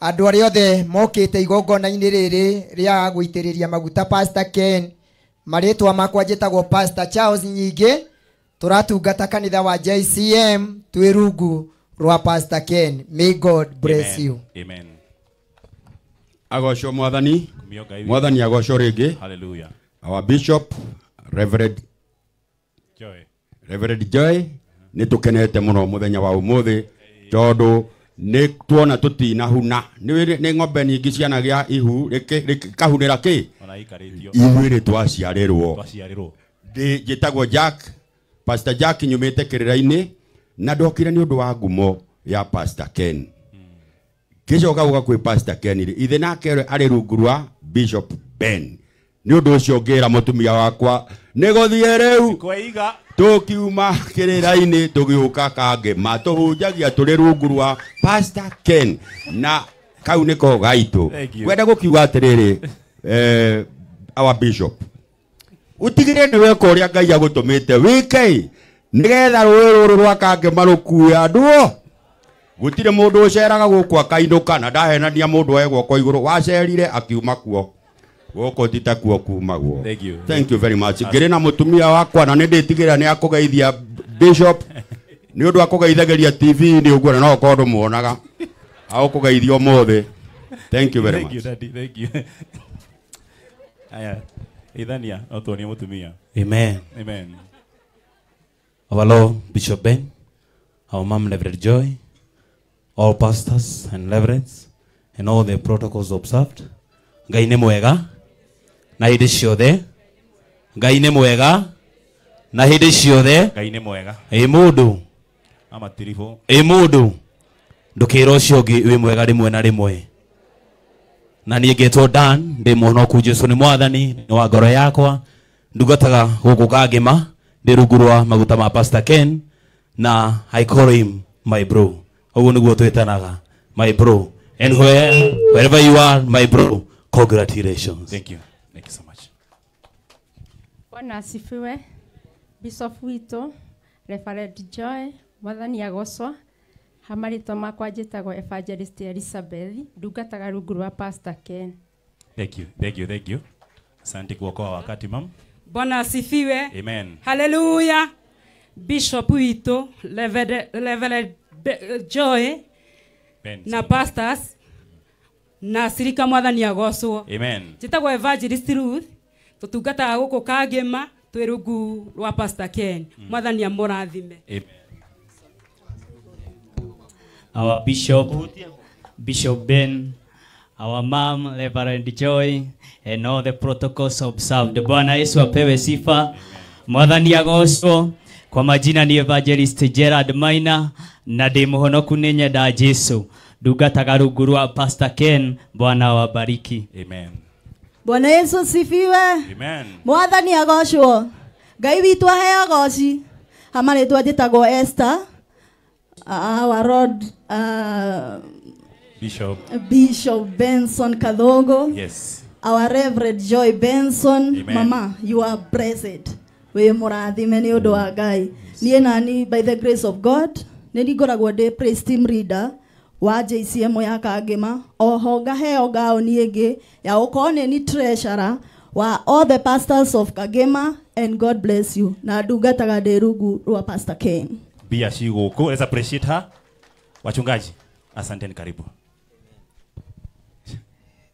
Andũ arĩa othe mokĩte igongona-inĩ rĩrĩ rĩa gũitĩrĩria maguta Pastor Ken, marĩtwa makwa njĩtagwo Pastor Charles Nyingĩ, tũratungata kanitha wa JCM twĩ rungu rwa Pastor Ken. May God bless Amen. you. Amen. Agocwo Mwathani. Kumio Ngai witũ. Mwathani agocwo rĩngĩ. Hallelujah. Our Bishop Reverend Joy. Reverend Joy, nĩ tũkenete mũno mũthenya wa ũmũthĩ tondũ nĩ tuona tũtinahuna. Nĩ ng'ombe nyingĩ cianagĩa ihu rĩkahunĩra kĩ? Ona ikarĩtio. Ithuĩ nĩ twaciarĩrwo. Twaciarĩrwo. Njĩtagwo Jack, Pastor Jack, nyumĩte kĩrĩra-inĩ na ndokire nĩ ũndũ wa ngumo ya Pastor Ken. Ngĩcoka gũka kwĩ Pastor Ken rĩ, ithe nake arĩ rungu rwa Bishop Ben. Nĩ ũndũ ũcio ngĩra mũtumia wakwa nĩ gũthiĩ rĩu. Kweiga. Tũkiuma kĩrĩra-inĩ tũgĩũka Kangema, tũhunjagia tũrĩ rungu rwa Pastor Ken na kau nĩko gaitũ. Thank you. Kwenda gũkiuga atĩrĩrĩ, our bishop, ũtigĩrĩre nĩ weka ũrĩa Ngai agũtũmĩte wĩke nĩgetha rũĩ rũrũ rwa Kangema rũkue andũ. Gũtirĩ mũndũ ũceraga gũkũ akainũka, na ndahenania mũndũ oe guoko igũrũ, wacerire akiuma kuo. Gũkũ ti ta kuo kumagwo. Thank you. Thank you very much. Ngĩrĩ na mũtumia wakwa na nĩ ndĩtigĩrĩra nĩ akũgeithia Bishop nĩ ũndũ akũgeithagĩria TV-inĩ ũguo na no ũkorwo ndũmuonaga. Agũkũgeithia ũmũthĩ. Thank you very Thank you, much. Daddy. Thank you. Aya, Ithania, no tuonie mũtumia. Amen. Amen. Our Lord Bishop Ben, our mom Reverend Joy, all pastors and reverends, and all the protocols observed. Ngai nĩ mwega na hĩndĩ ciothe. Ngai nĩ mwega na hĩndĩ ciothe. Ngai nĩ mwega. Ĩ mũndũ. Ama tiribũ. Ĩ mũndũ. Ndũkĩra ũcio ũngĩ wĩ mwega rĩmwe na rĩmwe. Na niĩ ngetwo Dan, ndĩ mũhonoku, Jesũ nĩ Mwathani, nĩ wa ngoro yakwa. Ndungataga gũkũ Kangema, ndĩ rungu rwa maguta ma Pastor Ken, na I call him my bro. Ũguo nĩguo twĩtanaga, my bro. And wherever you are, my bro, congratulations. Thank you. Thank you so much. Bwana asifiwe. Bishop witũ, Reverend Joy, Mwathani agocwo. Hamarĩtwa makwa njĩtagwo Evangelist Elizabeth, ndungataga rungu rwa Pastor Ken. Thank you. Thank you. Thank you. Asante kuokoa wakati, mam. Bwana asifiwe. Amen. Hallelujah. Bishop witũ, Reverend Joy Ben. na pastors na cirika, Mwathani agocwo. Amen. Njĩtagwo Evangelist Ruth, tũtungataga gũkũ Kangema twĩ rungu rwa Pastor Ken. Mwathani amũrathime. Amen. Our Bishop, Bishop Ben, our mom, Reverend Joy, and all the protocols observed. Bwana Yesu apewe sifa. Mwathani agocwo. Kwa majina ni Evangelist Gerard Maina na ndĩ mũhonoku nĩ nyenda Jesu. Ndungataga rungu rwa Pastor Ken. Bwana awabariki. Amen. Bwana Yesu asifiwe. Amen. Mwathani agocwo. Ngai witũ aheo goci. Hamarĩtwa njĩtagwo Esther. Our Lord, Bishop. Bishop Benson Kathongo. Yes. Our Reverend Joy Benson. Amen. Mama, you are blessed. Wĩ mũrathime nĩ ũndũ wa Ngai. Niĩ nani by the grace of God nĩ ngoragwo ndĩ praise team leader wa JCM ya Kangema. Oho ngaheo gaoni ĩngĩ ya gũkorwo nĩ ni treasurer wa all the pastors of Kangema, and God bless you. Na ndungataga ndĩ rungu rwa Pastor Ken. Bia Shiguku. Let's appreciate her. Wachungaji, asanteni, karibu.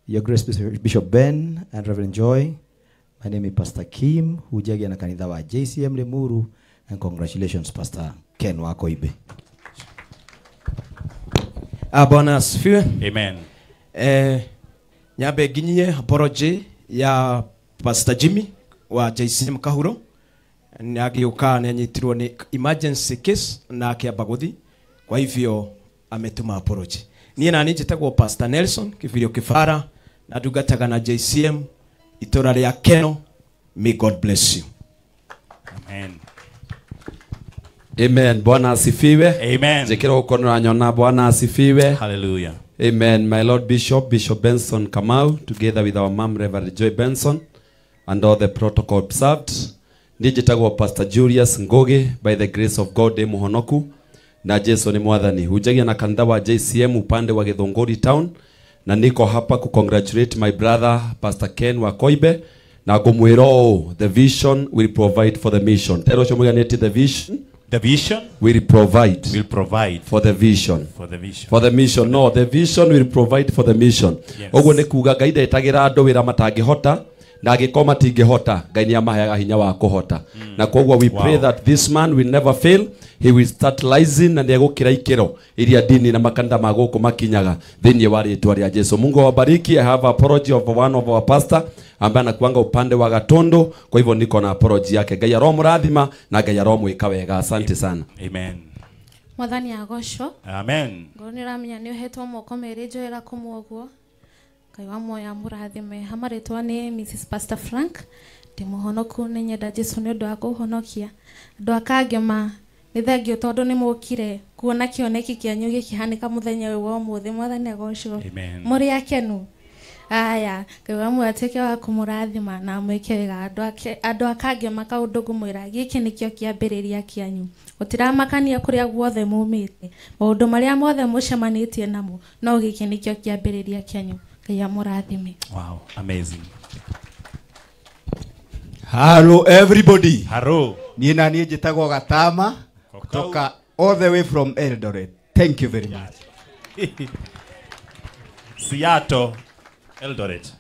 Your Grace Bishop Ben and Reverend Joy, my name is Pastor Kim, hujagia na kanitha wa JCM Limuru, and congratulations Pastor Ken Wakoibe. Bwana asifiwe. Amen. Nyambe nginyie apology ya Pastor Jimmy wa JCM Kahuro. Nĩ agĩũka nĩ anyitirwo nĩ emergency case na akĩamba gũthi, kwa hivyo ametuma apology. Niĩ nani njĩtagwo Pastor Nelson Kibirio Kibara na ndungataga na JCM itũra rĩa Keno. May God bless you. Amen. Amen. Bwana asifiwe. Amen. Jekera uko nyona, Bwana asifiwe. Hallelujah. Amen. My Lord Bishop, Bishop Benson Kamau, together with our mom Reverend Joy Benson and all the protocol observed. Njĩtagwo Pastor Julius Ngugi, by the grace of God ndĩ mũhonoku na Jesu nĩ Mwathani. Hunjagia na kanitha wa JCM upande wa Githunguri town. Na niko hapa ku congratulate my brother Pastor Ken Wakoibe na ngũmwĩra ũũ, the vision will provide for the mission. Tero ũcio mũiganĩtie the vision. The vision will provide. Will provide for the vision. For the vision. For the mission. No, the vision will provide for the mission. Yes. Ũguo nĩ kuga Ngai ndetagĩra andũ wĩra matangĩhota na angĩkorwo matingĩhota Ngai nĩ amaheaga hinya wa kũhota. Na koguo we pray that this man will never fail. He will start rising na nĩegũkĩra ikĩro iria dini na makanitha ma gũkũ makinyaga thĩinĩ wa rĩtwa rĩa Jesu. Mungu awabariki. I have apology of one of our pastor ambaye anakuanga upande wa Gatondo, kwa hivyo niko na apology yake. Ngai aromũrathima na Ngai aromwĩka wega. Asante sana. Amen. Mwathani agocwo. Amen. Ngoro nĩ ũramenya nĩ ũhetwo moko merĩ njoera kũmwe ũguo. Ngai wa muoyo amũrathime. Hamarĩtwa nĩ Mrs. Pastor Frank. Ndĩ mũhonoku, nĩ nyenda Jesu nĩ ũndũ wa kũhonokia. Andũ a Kangema nĩ thengio tondũ nĩ mũkire kuona kĩoneki kĩanyu gĩkĩhanĩka mũthenya ũyũ wa ũmũthĩ. Mwathani agocwo. Amen. Mũrĩ akenu. Aya, Ngai wa muoyo atuĩke wa kũmũrathima na amwĩke wega. Andũ a Kangema kaũndũ ngũmwĩra gĩkĩ nĩkĩo kĩambĩrĩria kĩanyu. Gũtiramakania kũrĩa guothe mumĩte, maũndũ marĩa mothe mũcemanĩtie namo, no gĩkĩ nĩkĩo kĩambĩrĩria kĩanyu. Ngai amũrathime. Wow, amazing. Hello everybody. Hello. Niĩ na niĩ njĩtagwo Gatama kutoka all the way from Eldoret. Thank you very much. Seattle, Eldoret.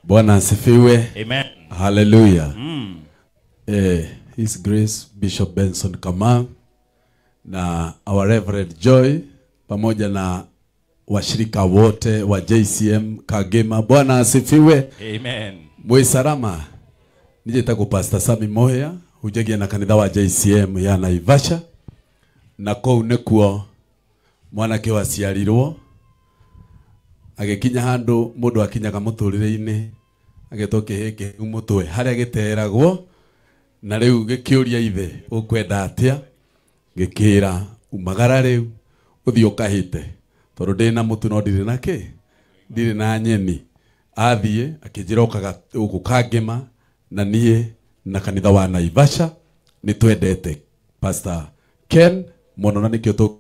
Bwana asifiwe. Amen. Hallelujah. His Grace Bishop Benson Kamau na our Reverend Joy pamoja na washirika wote wa JCM Kagema. Bwana asifiwe. Amen. Mwe salama. Nije Pastor Sami Moya hujagia na kanitha wa JCM ya Naivasha na kũu nĩkuo mwanake waciarirwo agĩkinya handũ mũndũ akinyaga mũtũrĩre-inĩ agetwo kĩhĩ kĩhu mũtwe harĩa gĩteragwo na rĩu gĩkĩũria ithe ũkwenda atĩa gĩkĩra umagara rĩu ũthiĩ ũkahĩte tondũ ndĩ na mũtu no ndirĩ na kĩ ndirĩ na nyeni athiĩ akĩnjĩra ũkaga gũkũ Kangema na niĩ na kanitha wa Naivasha nĩ twendete Pastor Ken mũno na nĩkĩo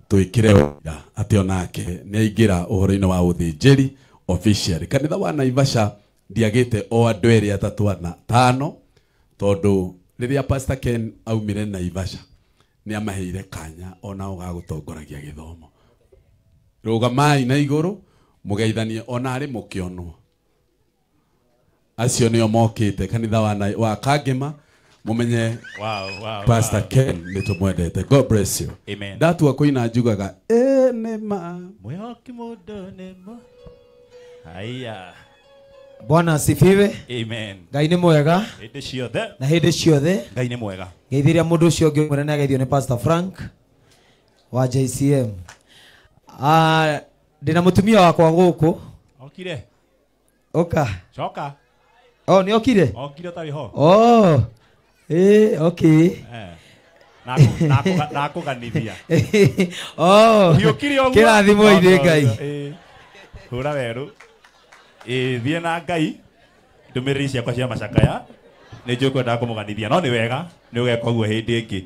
twĩkire wĩra atĩ onake nĩ aingĩra ũhoro-inĩ wa ũthĩnjĩri officially. Kanitha wa Naivasha ndiagĩte o andũ erĩ atatũ ana tano tondũ rĩrĩa Pastor Ken aumire Naivasha nĩ amaheire kanya onao ga gũtongoragia gĩthomo. Rũgamai na igũrũ mũgeithanie ona arĩ mũkĩonwo. Acio nĩo mokĩte kanitha wa Kangema mumenye. Wow, Pastor wow. Ken nĩ tũmwendete. God bless you. Amen. Ndatua kũina njugaga nĩma mwĩhoki mũndũ nĩmo. Haya. Bwana asifiwe. Amen. Ngai nĩ mwega hĩndĩ ciothe na hĩndĩ ciothe. Ngai nĩ mwega. Ngeithiria mũndũ ũcio ũngĩ mwĩra nĩ ageithio nĩ Pastor Frank wa JCM. Ndĩna mũtumia wakwa gũkũ. Okire. Oka. Coka. Oh, nĩ okire? Okire ũtarĩ ho. Oh. Okay. Na kũganithia. Oh. Ndiũkire ũguo. Kĩrathimo ithe Ngai. Hũra werũ. Thiĩ na Ngai. Ndũmĩrĩri ciakwa cia macakaya. Nĩ njũĩ kwendaga kũmũganithia no nĩ wega nĩ ũgeka ũguo hĩndĩ ĩngĩ.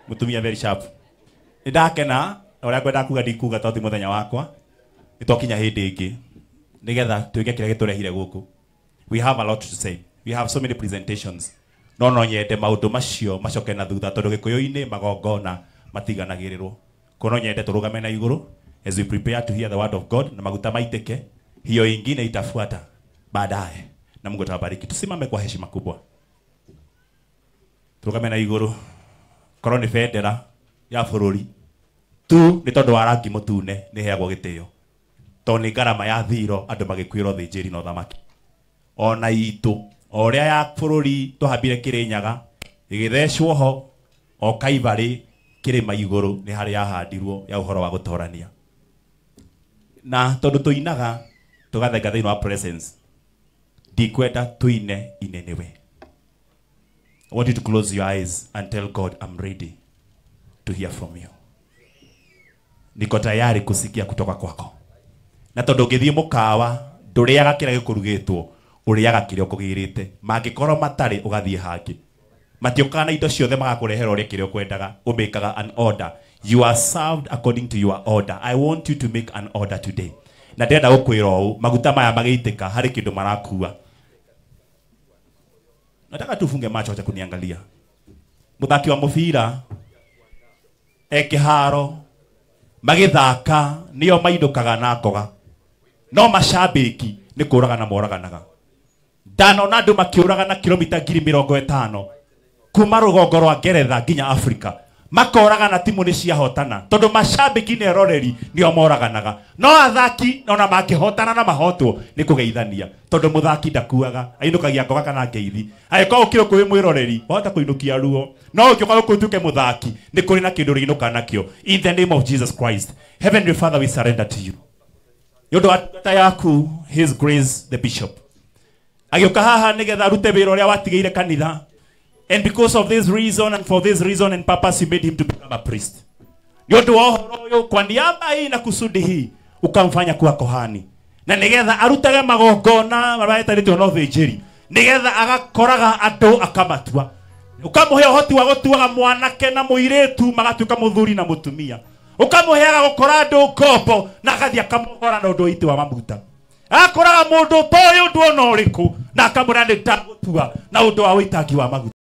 Mũtumia very sharp. Nĩ ndakena ũrĩa ngwendaga kuga ndikuga tondũ ti mũthenya wakwa. Nĩ twakinya hĩndĩ ĩngĩ nĩgetha twĩke kĩrĩa gĩtũrehire gũkũ. We have a lot to say. We have so many presentations. No nyende maũndũ macio macoke na thutha tondũ gĩkũyũ-inĩ magongona matiganagĩrĩrwo. Ko no nyende tũrũgame na igũrũ as we prepare to hear the word of God na maguta maitĩke, hiyo ingine itafuata baadaye. Na Mungu atawabariki. Tusimame kwa heshima kubwa. Tũrũgame na igũrũ. Korwo nĩ bendera ya bũrũri tu nĩ tondũ wa rangi mũtune nĩ heagwo gĩtĩo. Tondũ nĩ ngarama ya thiro andũ magĩkuĩrwo thĩnjĩri na ũthamaki. Ona itũ o ũrĩa ya bũrũri twahambire Kĩrĩnyaga ĩgĩthecwo ho o Kaibarĩ kĩrĩma igũrũ nĩ harĩa yahandirwo ya ũhoro wa gũtorania. Na tondũ tũinaga tũgathenga thĩinĩ wa presence, ndikwenda tuine inenewe. I want you to close your eyes and tell God, I'm ready to hear from you. Niko tayari kusikia kutoka kwako. Na tondũ ũngĩthiĩ mũkawa ndũrĩaga kĩrĩa gĩkũrugĩtwo, ũrĩaga kĩrĩa ũkũgĩrĩte. Mangĩkorwo matarĩ ũgathiĩ hangĩ. Matiũkaga na indo ciothe magakũrehera ũrĩa kĩrĩa ũkwendaga, ũmĩkaga an order. You are served according to your order. I want you to make an order today. Na ndĩrenda gũkwĩra ũũ, maguta maya magĩitĩka harĩ kĩndũ marakua. Nataka tufunge macho, acha kuniangalia. Muthaki wa mũbira e kĩharo magĩthaka nĩo mainũkaga na ngoga, no macambĩki nĩ kũragana moraganaga. Ndanona andũ makĩũragana kilomita 50,000 kuma rũgongo rwa Ngeretha nginya Afrika, makoragana timu nĩ ciahotana tondũ macambĩki nĩ eroreri nĩo moraganaga, no athaki ona mangĩhotana na mahotwo nĩ kũgeithania tondũ mũthaki ndakuaga, ainũkagia ngoga kana ngeithi. Angĩkorwo ũkĩrĩ kwĩ mwĩroreri wahota kũinũkia ruo, no ũngĩũka gũkũ ũtuĩke mũthaki nĩ kũrĩ na kĩndũ ũrĩinũka nakĩo. In the name of Jesus Christ, Heavenly Father, we surrender to you nĩ ũndũ wa ndungata yaku His Grace the Bishop agĩũka haha nĩgetha arute wĩra ũrĩa watigĩire kanitha. And because of this reason and for this reason and purpose, you made him to become a priest. Nĩ ũndũ wa ũhoro ũyũ, kwa niaba hii na kusudi hii, ukamfanya kuwa kohani. Na nĩgetha arutage magongona marĩa metanĩtio na ũthĩnjĩri, nĩgetha agakoraga andũ akamatua. Ũkamũhe ũhoti wa gũtuaga mwanake na mũirĩtu magatuĩka mũthuri na mũtumia. Ũkamũheaga gũkora andũ ngombo na agathiĩ akamohora na ũndũ wa itĩ wa maguta. Akoraga mũndũ ũtoĩ ũndũ ona ũrĩkũ na akamwĩra nĩ ndagũtua na ũndũ wa ũitangi wa maguta.